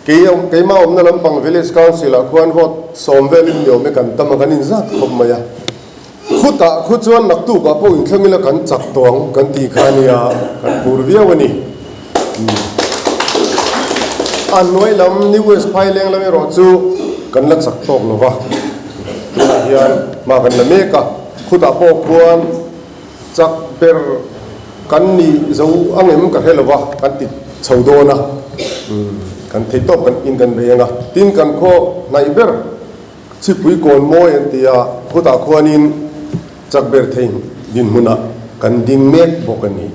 Kei keimah awmna lampang Village Council ah khuan vote sawm velin ni awm e kan tam a, kan inzat khawp mai a. Khutah khu chuan naktuk ah pawh inthleng ila kan chak tawh ang kan tih kha ania, kan phur viau a ni. A hnuai lam New West Phaileng lam erawh chu kan la chak tawk lo va, tunah hian hma kan la mek a, khutah pawh khuan Chak ber kan nih zo ang em ka hre lo va, kan ti chho dawn a, kan thei tawp kan in kan bei ang a, tin kan khaw hnaih ber chhipui kawn mawi an ti a, khutah khuanin chak ber thei dinhmunah kan ding mek bawk a ni.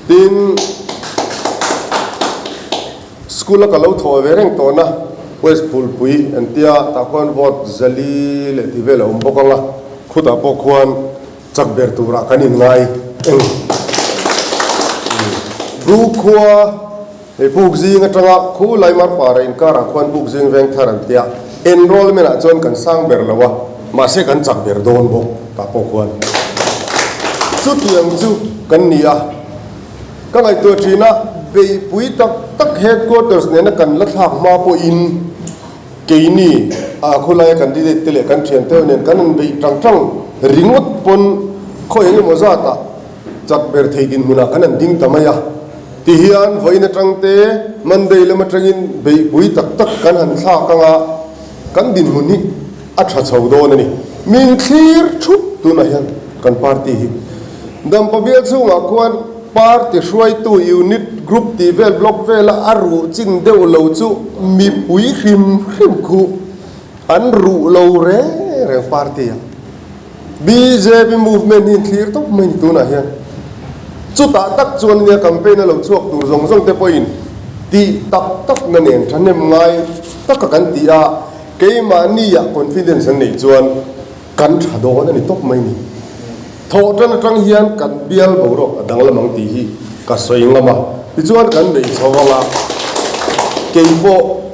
Tin, school a ka lo thawh ve reng tawhna West Phulpui an tia, tah khuan vote zali leh tih vel a awm bawk ang a, khutah pawh khuan Chak ber turah kan inngai eng. Buk khua hei buk zing atanga khu Laimar para inkarah khuan buk zing veng thar an tia. Enrollment ah chuan kan sang ber lo a, mahse kan chak ber dawn bawk tah pawh khuan. Chutiang chu kan ni a, ka ngaihtuah thin a, beihpui tak tak headquarters nena kan la thlak hma pawhin, Keini a khawlaia candidate te leh kan thian te nen kan han beih tang tang ringawt pawn khaw eng emaw zatah chak ber thei dinhmunah kan han ding ta mai a. Tihian vawiin atang te Monday lam atangin beihpui tak tak kan han thlak anga kan dinhmun hi a tha chho dawn a ni. Min thlir thup tunah hian kan party hi Dampa bial chhungah khuan Party hruaitu unit group tih vel block vela a ruh chin deuh lo chu mipui hrim hrim khu an ruh lo reng reng party a bjp movement hi thlir tawp mai ni tunah hian chutah tak chuan nia campaign a lo chhuak tur zawng zawng te pawhin tih tak tak na nen thahnem ngai taka kan ti a keimahni ah confidence an neih chuan kan tha dawn a ni tawp mai ni. Thawh tan atang hian kan bial boruak a danglam ang tih hi ka sawi ngam a, tichuan kan beih chho ang a, kei pawh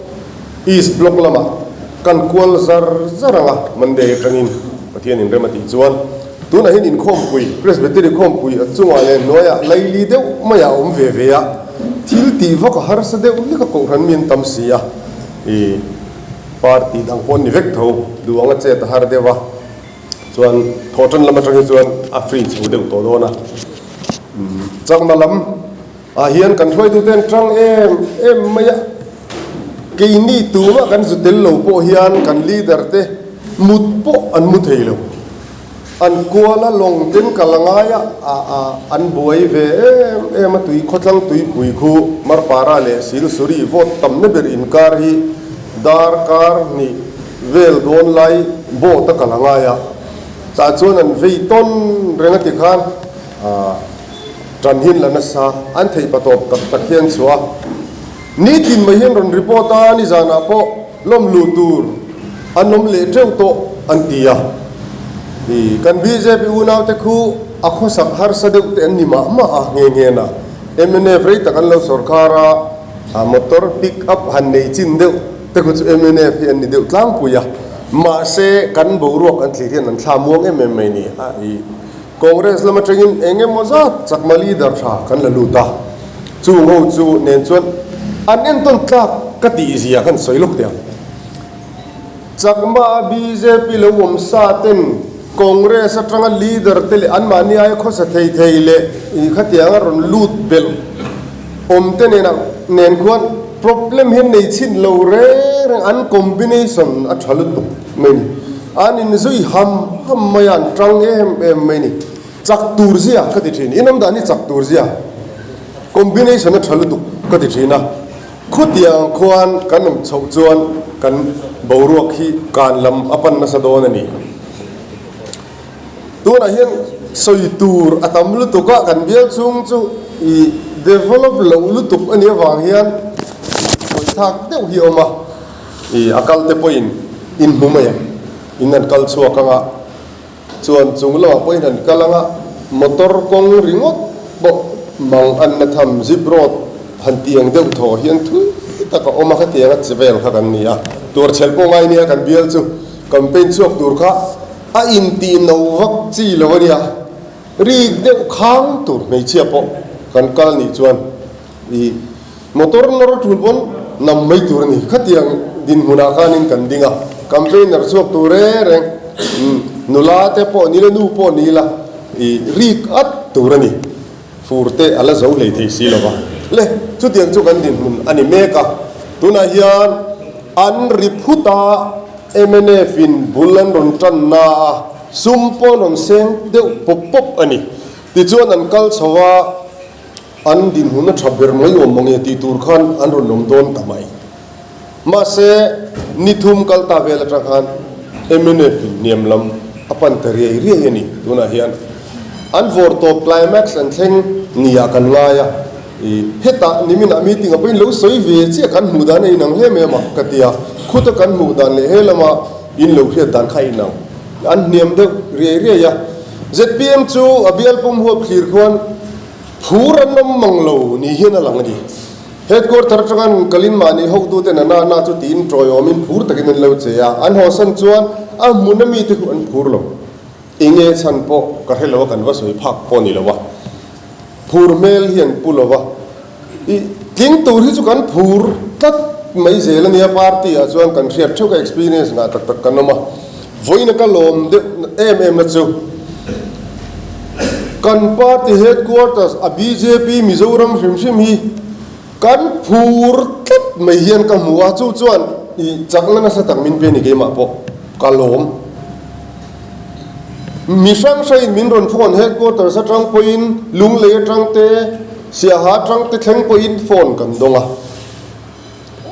East Block lamah kan kual zar zar ang a, Monday atangin Pathian in rem a tih chuan tunah hian inkhawmpui, Presbytery khawmpui a chungah leh hnuaiah laili deuh maiah a awm ve ve a, thil tih vak a harsa deuh hlek a kohhran mi an tam si a, ih party dang pawh an ni vek tho, duh ang a chet a har deuh a. Chuan thawhtan lam atang hi chuan a free chho deuh tawh dawn a. Chakna lam ah hian kan hruaitute an tang em em mai a. Keini tumah kan zu tel lo pawh hian kan leader te mut pawh an mu thei lo. An kual a lawng ten kal a ngai a, an buai ve em em a tui khawthlang tuipui khu Marpara leh Silsuri vote tamna ber inkar hi darkar hnih Vel dawn lai boat a kal a ngai a, tah chuan an vei tawn reng a ti khan tan hian la nasa an theih pa tawp tak tak hian chhuah a, nitin mai hian rawn report a, nizanah pawh lawm luh tur an awm leh teuh tawh an ti a, i kan bjp unaute khu a khawsak harsa deuh te an ni mah mah a nghe nghe na, mnf rei tak an lo sawrkhar a, motor pick up han nei chin deuh. Te khu chu mnf hi an ni deuh tlangpui a, mahse kan boruak an thlir hian an thla muang em em mai ni a, i Congress lam atangin eng emaw zat chakma leader tha kan la lut a, chung ho chu nen chuan an entawn tlak ka tih zia khan sawi lawk teh ang. Chakma a bjp lo awm sa ten Congress atanga leader te leh anmahni aia khawsa thei thei leh i khatianga rawn lut belh awm te nena nen khuan Problem hian nei chhin lo reng reng an combination a tha lutuk mai ni. An inzui ham ham mai a, an tang em em mai ni. Chak tur zia ka ti thin, inawm dan hi chak tur zia combination a tha lutuk ka ti thin a. Khutiang khuan kan awm chhoh chuan kan boruak hi kan lam a pan nasa dawn a ni. Tunah hian sawi tur a tam lutuk a, kan bial chhung chu i develop loh lutuk a nih avang hian sawi thlak deuh hi a awm a, i a kal te pawhin in hmu mai ang, in an kal chhuak ang a, chuan chung lamah pawhin an kal ang a, motor kawng ringawt pawh mang an na tham zip road han ti ang deuh thaw hian thui tak a awm a, khatiang a che vel kha kan ni a, tuarchhel pawh ngai nia kan bial chu campaign chhuak tur kha. A intih no vak chi lo a nia, rik deuh khang tur hmeichhia pawh kan kal nih chuan i motor nawr tul pawn Nam mai tur a ni. Khatiang dinhmunah khanin kan ding a, campaigner chhuak tur reng reng nula te pawh ni la, nu pawh ni la, i rik at tur a ni. Fur te a la zo hlei thei si lo va. Le, chutiang chu kan dinhmun a ni mek a. Tunah hian an ri phut a, mnf in bul an rawn tan na a, sum pawh an rawn seng deuh pawp pawp a ni. Tichuan an kal chho a, an dinhmun a tha ber mai awm mange tih tur khan an rawn awm dawn ta mai. Mahse, ni thum kal ta vel atang khan mnf in hniam lam a pan ta riai riai a ni. Tunah hian an vawr tawp climax an thleng niah kan ngai a, i hetah niminah meeting ah pawhin lo sawi ve chiah kan hmuh dan a inang hle mai a mak ka ti a, khuta kan hmuh dan leh he lama in lo hriat dan kha a inang. An hniam deuh riai riai a. Zpm chu a bial pum huap thlir khuan phur an awm mang lo ni hian a lang a ni. Headquarter atanga an kalin mahni hotuten a nana chu tiin tawiawmin phur takin an lo che a, an hawsan chuan a hmun a mite khu an phur lo. Enge chhan pawh ka hre lo a, kan va sawi phak pawh ni lo a, phur hmel hi an pu lo a, i tling tur hi chu kan phur tlat mai zel a nia, party ah chuan kan hriat theuh a experience ngah tak tak kan awm a, vawiin a ka lawm deuh em em na chu Kan party headquarters a bjp Mizoram hrim hrim hi kan phur tlat mai hian ka hmu a, chu chuan i chakna nasa tak min pe ni keimah pawh ka lawm. Mi hrang hrangin min rawn phone headquarters atang pawhin Lunglei atang te, Siaha atang te thleng pawhin phone kan dawng a,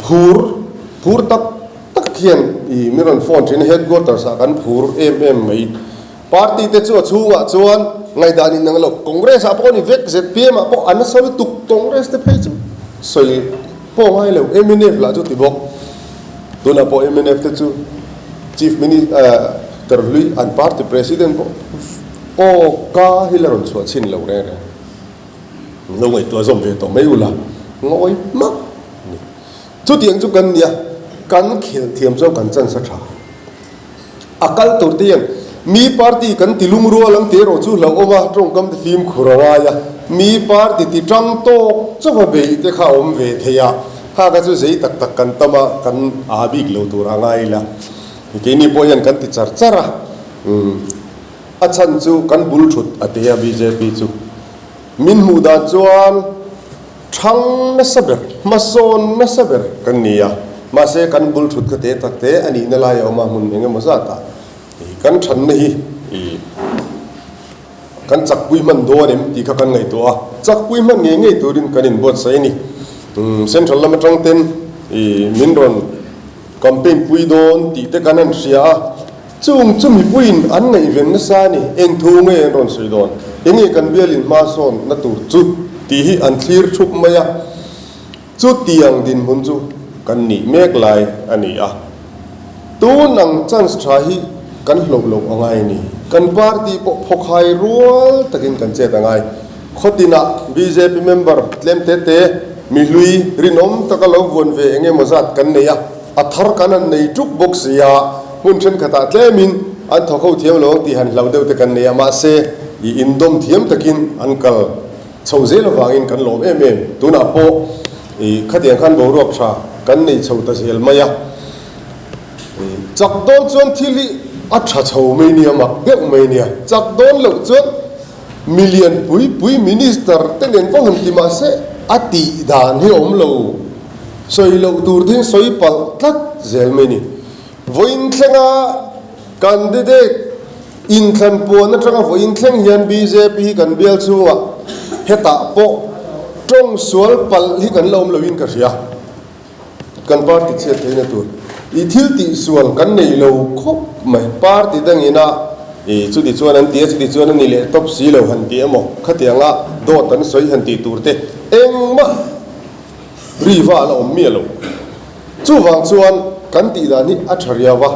phur phur tak tak hian i min rawn phone thin a, headquarters ah kan phur em em mai. Party te chu a chhungah chuan ngaihdan in ang lo. Congress ah pawh a ni vek, zpm ah pawh a nasa lutuk. Congress te phei chu sawi pawh ngai lo, mnf lah chu ti bawk. Tunah pawh mnf te chu Chief Minister hlui an party president pawh aw ka hi la rawn chhuah chhin lo reng reng. Lo ngaihtuah zawm ve tawh mai ula, ngawi hmak a ni. Chutiang chu kan nia, kan khelh thiam chuan kan chance a tha. A kal tur te hian mi party kan ti lungrual ang tih erawh chu hlauhawm a, tawngkam te fimkhur a ngai a, mi party ti tang tawk chauha beih te kha a awm ve thei a, kha kha chu zei tak tak kan tam a, kan aa bik lo tur a ngai ila, keini pawh hian kan ti char char a, umm a chhan chu kan bul thut a te a bjp chu min hmuh dan chuan. Thang nasa ber, hmasawn nasa ber kan ni a, mahse kan bul thut kha te tak te a nihna lai a awm a, hmun eng emaw zatah kan thanna hi kan chakpui hman dawn em tih kha kan ngaihtuah a, chakpui hman ngei ngei turin kan inbuatsaih a ni. Central lam atang ten min rawn campaign pui dawn tih te kan han hria a, Chung chu mipuiin an ngaihven nasa a ni, eng thu nge an rawn sawi dawn? Enge kan bialin hma sawn na tur chu tih hi an thlir thup mai a, chutiang dinhmun chu kan nih mek lai a ni a. Tun ang chance tha hi kan hloh loh a ngai a ni. Kan party pawh phawkhai rual takin kan chet a ngai. Khawtinah bjp member tlem te te, mihlui rinawm taka lo vuan ve eng emaw zat kan nei a, A thar kan han nei tuk bawk si a, hmun thenkhatah tlemin an thawk ho thiam lo ang tih han hlauh deuh te kan nei a, mahse i indawm thiam takin an kal chho zel avangin kan lawm em em. Tunah pawh i khatiang khan boruak tha kan nei chho ta zel mai a, i chak dawn chuan thil hi a tha chho mai nia, mak deuh mai nia, chak dawn loh chuan milian pui pui minister te nen pawh han ti mahse a tih dan hi a awm lo. Sawi loh tur te hian sawi palh tlat zel mai ni. Vawiin thlenga candidate inthlan puan atanga vawiin thleng hian bjp hi kan bial chhungah hetah pawh tawng sual palh hi kan la awm loin ka hria. Kan party chhiat theihna tur i thil tih sual kan nei lo khawp mai. Party dangina i chuti chuan an ti a, chuti chuan a ni leh tawp si lo han ti emaw khatianga dawt an sawi han tih tur te engmah Riva a la awm miah lo. Chuvang chuan kan tih dan hi a tha riau a,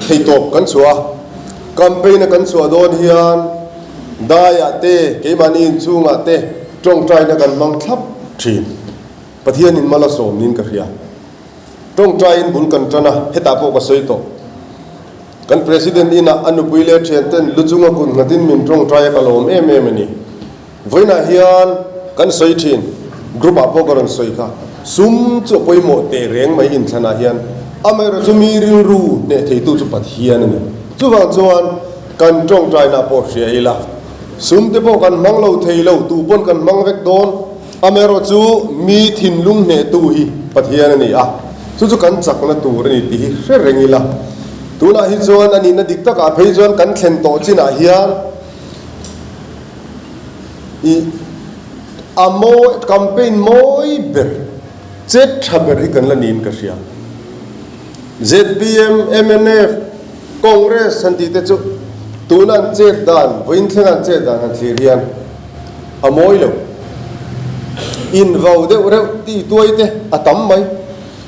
theitawp kan chhuah a, campaign a kan chhuah dawn hian daiah te, keimahni inchhungah te tawngtaina kan hmang thlap thin. Pathianin mal a sawm niin ka hria. Tawngtaiin bul kan tan a, hetah pawh ka sawi tawh. Kan President inah a nupui leh a thianten lu chunga kut nghatin min tawngtai a ka lawm em em a ni. Vawiinah hian kan sawi thin, group ah pawh ka rawn sawi kha. Sum chu a pawimawh teh reng mai inthlanah hian, amaherawhchu mi rilru hneh theitu chu Pathian a ni. Chuvang chuan kan tawngtaina pawh hria ila, sum te pawh kan hmang lo thei lo, tu pawn kan hmang vek dawn, amaherawhchu mi thinlung hnehtu hi Pathian a ni a, chu chu kan chakna tur a ni tih hi hre reng ila. Tunah hi chuan a nihna dik takah phei chuan kan thlen tawh chinah hian i a mawi, campaign mawi ber, chet tha ber hi kan la niin ka hria. Zpm, mnf, Congress han tih te chu tuna an chet dan, vawiin thlenga an chet dan han thlir hian a mawi lo. Invau deuh reuh tih tuai te a tam mai.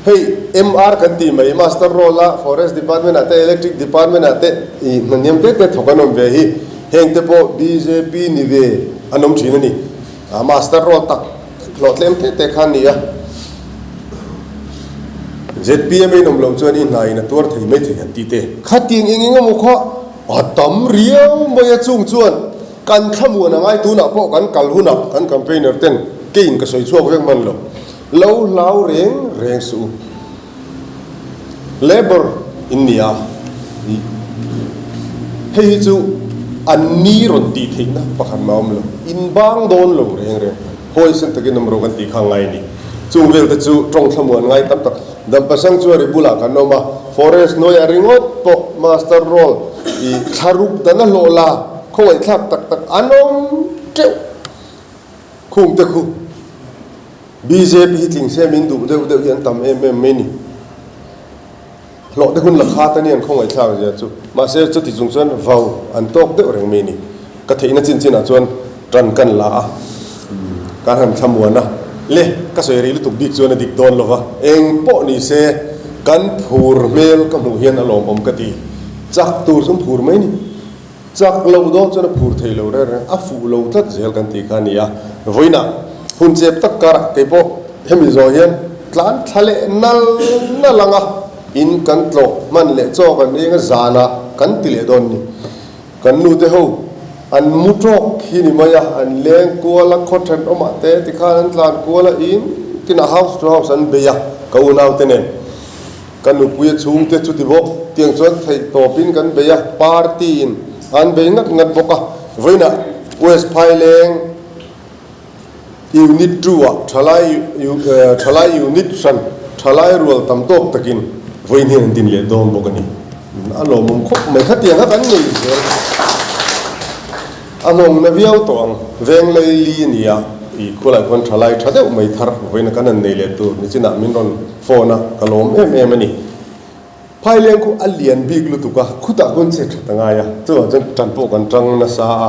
Hei MR kan tih mai, Master Roll a Forest Department ah te, Electric Department ah te ih hna hniam te te thawk an awm ve hi. Heng te pawh bjp ni ve an awm thin a ni. A Master Roll tak hlawh tlem te te kha a ni a. Zpm a inawm loh chuan i hna in a tuar thei mai thei an ti te. Khatiang eng eng emaw kha a tam riau mai a chung chuan kan thlamuan a ngai tunah pawh kan kal hunah kan campaigner ten keiin ka sawi chhuak vek hman lo. Lo hlau reng reng suh u. Labour in ni a, ih hei hi chu an ni rawn tih theihna pakhat mah a awm lo. In bang dawn lo reng reng. Huaisen takin awm rawh kan tih kha ngai a ni. Chung vel te chu tawng thlamuan ngai tam tak. Dampasang chu a ri bulah kan awm a, forest hnuaiah ringawt pawh master roll ih thlaruk dan a hlawh la khawngaihthlak tak tak an awm teuh. Khung te khu bjp hi tling se min duh deuh deuh hi an tam em em mai ni. Hlawh te hun la khat a ni an khawngaihthlak zia chu. Mahse chuti chung chuan vau an tawk deuh reng mai ni. Ka theihna chin chinah chuan tan kan la a, kan han thlamuan a. Le, ka sawi rei lutuk bik chuan a dik dawn lova, eng pawh ni se kan phur hmel ka hmuh hian a lawmawm ka ti. Chak tur chu an phur mai ni. Chak loh dawn chuan a phur thei lo reng reng, a fuh lo tlat zel kan tih kha a ni a. Vawiinah hun chep tak karah kei pawh hemi zawh hian tlan thla leh nal nal ang a, in kan tlawh hman leh chaw kan eng a zanah kan ti leh dawn ni. Kan nute ho an mu tawk hi ni mai a, an leng kual a, khaw thenawmah te tikhan an tlan kual a, in tinah house to house an bei a ka unaute nen. Ka nupui a chhungte chuti bawk, tiang chuan theih tawpin kan bei a, party in an bei ngat ngat bawk a. Vawiinah West Phaileng Unit two ah thalai thalai unit hran thalai rual tam tawk takin vawiin hian an din leh dawn bawk a ni. A lawmawm khawp mai, khatiang kha kan nei zel. A nghawng na viau tawh ang, veng lei li a ni a, i khulai khuan thalai tha deuh mai thar vawiin kan han nei leh tur nichinah min rawn phone a, ka lawm em em a ni. Phaileng khu a lian bik lutuk a, khutah khuan che that a ngai a, chuvang chuan tan pawh kan tang nasa a.